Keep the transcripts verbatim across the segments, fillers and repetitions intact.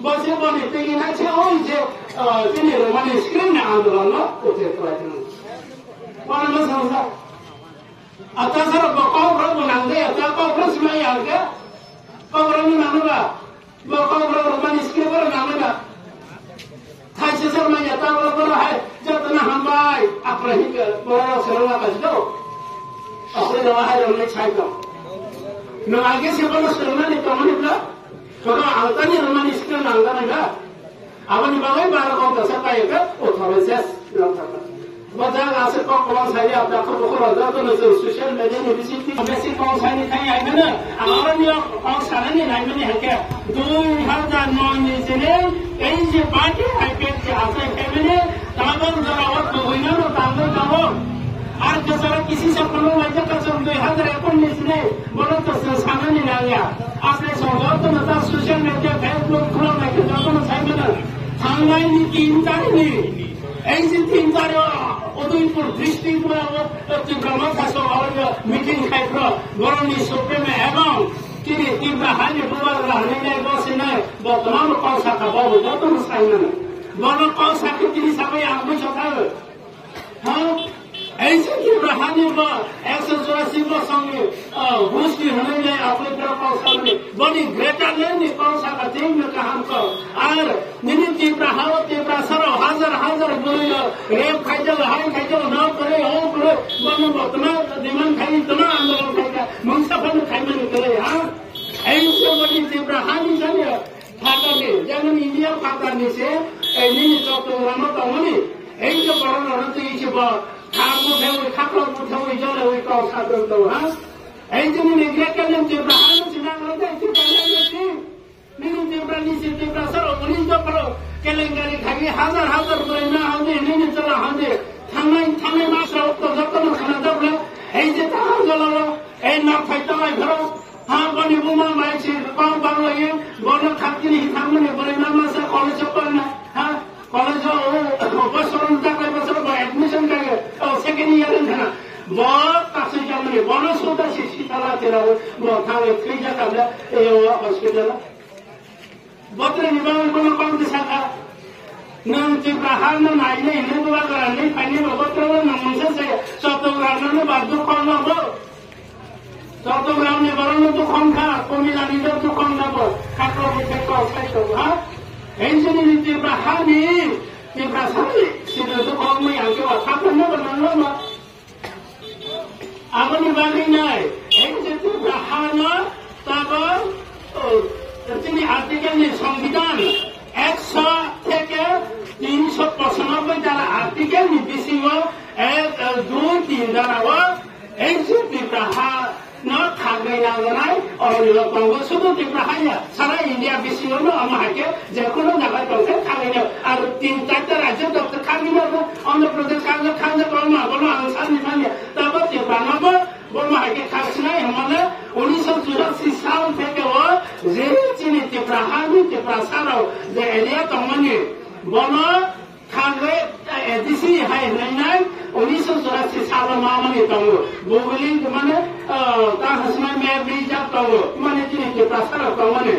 Bo se boni twi na se oi je, ah, chini Romani script ni andolon no uche kwlai thang. Wana ma sa sa. Ata sara bo kok ro bo nang de, ata kok ro sima ya ke. Kok ro ni nang ba. Bo kok ro Romani script ro nang ba. Thaisa sar ma ya ta ro ro hai. Jatna hambai. Apra hi ke bo ro sero la ka do. Apra ro hai ro ni chai ko. No age se bo ro sero ni ko ni bla. Kono ang tani Romani script nang gana ga. Aboni bagwi bara kok dasa kaya ga, o thore ses, nang thaka. Bo jaga ase kok kwbang saya, da kok kok rok joto no chwng social media ni bising ti besi kok sani thai ai gana. Ang oro ni kok sanani nai mani hake. Dui hajar noi ni sene, ei je party I P F T je asai family, tabang jora o thogwi no no tangwi tongo. Ar kwcharo kisi sa phano waijak kwcharo dui hajar ekon ni sene, bono to chwng sanani nangya. Asle song joto no ta social media, Facebook khulok nai khe joto no sai mano. Thangnai ni tin tarikh ni, ei je tin tarikh o Udaipur district o, o, Tipra Motha song o meeting khai phro, boroni supreme ebong chini Tipra hani bubagra hwnwi nai bo se nai, bo kwmamo kok sakha, bo bo joto no sai mano. Bono kok sakhe tini sabai ang bui sakha. Ha? Ei je Tipra hani bo ekso churasi bosongni, ah, busti hwnwi le apni pura kok sakni. Boni greater land ni kok sakha chini kaham kok. Ar nini Tipra hao Tipra saro hajar hajar bwrwi rep khaijak, hai khaijak, no kwrwi, o kwrwi. Bono bo tma demand khai, tma andolon khai kha, mungsa phano khai mani kwrwi, ha? Ei je boni Tipra hani jani. Phatarni, jemon India phatarni se, ei nini Chattogram o tongmani, ei je borok rok twi se bo, kha muthewi, khaklok muthewi, jolewi kok satung tong ha. Ei je nini Greater Tipraland Tipra hano se nang rok tei Tipraland no si. Nini Tipra ni se Tipra saro, uni je borok kelengari khagi hajar hajar bwrwi ma hande, nini chwla hande, thangnai, thangnai mas rok to joto no khana jabla, ei je ta jala rok, ei nok phai tangai borok, Ha, boni buma mai se kok bang lagi, bono khatini hi thangmani bwrwi ma masa college o pangna. Ha, college o, o, o, bosoron takai bosor bo admission kai, o, second year wngkhana. Bo kasui jamani, bono suda si sitala tera o, bo thangwi thwi jakabla, e, o, hospital. Botroni bagwi bono kok de saka. Nwng Tipra ha no nainai hinwi bubagra ni phaini bo botrok no nwng mungsa se Chattogram no ba dukho no bo. Chattogram ni borok no dukho wngkha, Komila ni no dukho wngkha bo. Khaklo bo se kok sai tongo ha. Enjini ni Tipra ha ni Tipra sari sino dukho wngwi ang khe wa khaklo no bo nang no bo. Aboni bagwi nai, ei je Tipra hano tabok, o, chini article ni Songbidan ekso theke tinsho pochanobboi dara article ni bisingo ek, dui, tin dara o ei je Tipra ha no khagwi nangjanai, oroni lo tongo, sudu Tripura hai ya, sara India bisingo no omo hai khe je kunu jaga tong khe khagwi no, aro tin charta rajyo tong khe khagwi no, Andhra Pradesh khagwi, khagwi tongma, bono ang sani manya, tabo Tripura no bo, bono hai khe khagsinai hwnmale, unisho churasi sal theke o, je chini Tripura hani, Tripura sarao je area tongmani, bono Khagwi, eh, A D C hai hwnwi nai, unisho churasi salo mamani tongo. Buguli mane, eh, ta hasmai me bijak tongo. Mane chini Tiprasa rok tongmani.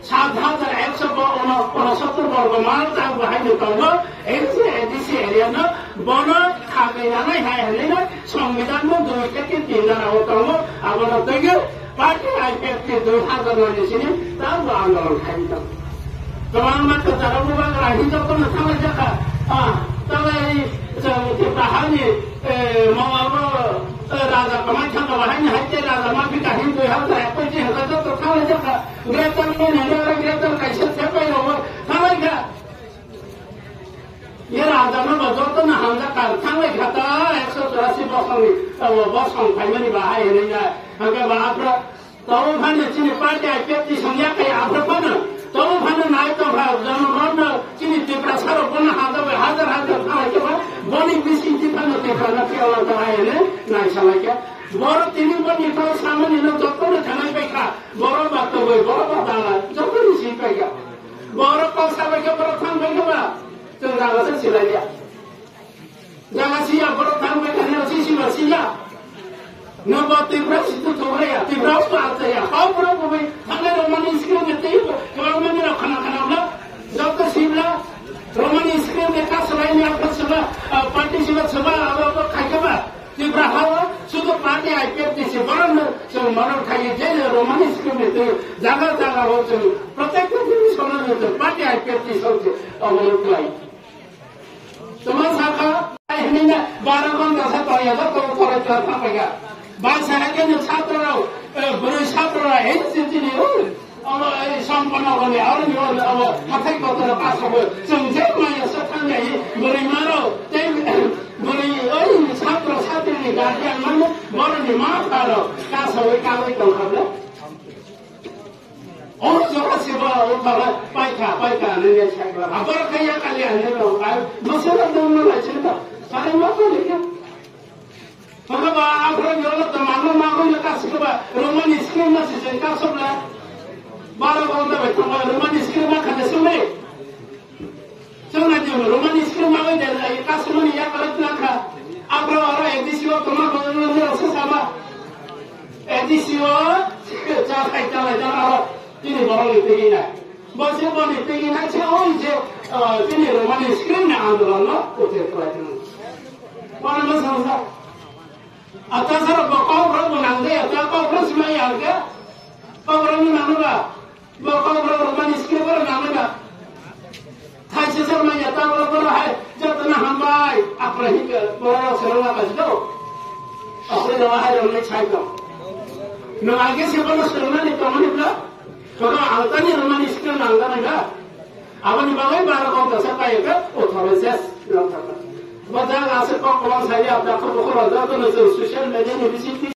Sat hajar ekso bo ono, unosottor borgo mal ta bo haino tongo. Ei je A D C area no, bono khagwi nanai hai hwnwi nai, Songbidan no dui theke tin dara o tongo. Abono twigo Party I P F T dui hajar nai ni sini tamo andolon khai tong. Kwbangma kwcharo bubagra hinwi jotono thanglai jakha. Ah, tamo ei chwng Tipra hani, eh, mawabo, eh, raja kwmai thangkha bahai ni hai tei raja ma bika hin dui hajar ekoi ni hwnkha joto thanglai jakha. Greater Noida ni oro greater kaisa sepai rogo thanglai kha. Ye raja no bo joto no hamjak kar thanglai kha ta ekso churasi bosong ni, o bosong phaimani bahai hinwi na. Hwnkhe ba aphra tamo phano chini party I P F T songya kai aphra phano. Tamo phano nai tong kha jono ron no chini Tiprasa rok bono hajar bai hajar hajar thanglai khe ba boni bising ti phano Tiprasa no phiya wng ta hai hinwi nai salai khe. Borok tini boni kok samani no joto no thanglai pai kha. Borok ba toboi, borok ba dala, joto ni si pai kha. Borok kok sabai khe borok thang bai khe ba. Chwng jaga se silai ya. Jaga si ya, borok thang bai thang ya, si si ba si ya. No ba Tripura si tu thogre ya, Tripura ba ta ya. Hau borok bo bai thang le rok mani sikhe ne tei bo, kwbang mani rok khana. Mano khaye je Roman script ni twi jaga jaga o chwng protected ni sono ni twi party I P F T song se amolo kwlai. Tama saka ai hini na bara gonta sa toya da to kore ta ta pega. Ba sa ha ke ni chhatro rao, eh, bwrwi chhatro rao, eh, chini chini, oh. Abo, eh, sampanna hwnwi, aro ni hwnwi, abo, hathai kotor kasobo, chwng je maya sa thangya hi, bwrwi maro, tei, bwrwi, oi, chhatro chatri ni guardian mano, boroni ma pharo, kasowi kawi tongkha bla. O jora sibo, o baba, paikha, paikha, nini saiba, abor kaya kali ane tongkha, bosoro dongno lai chini ba, sare ma ko lekha. Hwnba aphuru yolo to mangno magwi le kasukba Roman script ma se jeng kasukla. Baro gonta bai thangba Roman script ma khade sumri. Chwng na jeng Roman script ma bai de kasumani ya kala tna kha. Aphuru aro A D C o toma gonta se sama. A D C o cha khai cha lai cha aro tini borok ni tigi na. Bo se bo ni tigi na che oi je, ah, tini Roman script na andolon no kote khlai tna. Bana ma sa sa. Ata sara bo kok rok bo nang de, ata kok rok sima ya ke. Kok rok ni nang ba. Bo kok rok rok mani skill rok nang ba. Thai se sar ma ya ta rok rok hai, jat na ham bai. Apra hi ke, bo rok se rok ba do. Apra rok hai rok ni chai do. No age se bo se rok ni to mani bla. Ko ang ta ni rok mani skill nang da na. Aboni bagwi bara kok dasa kaiyo khe, o thoro ses, rok thangkha. Bo jaga aswk kok kwbang saya, da kok bukhuk rok joto no chwng social media ni bisingtwi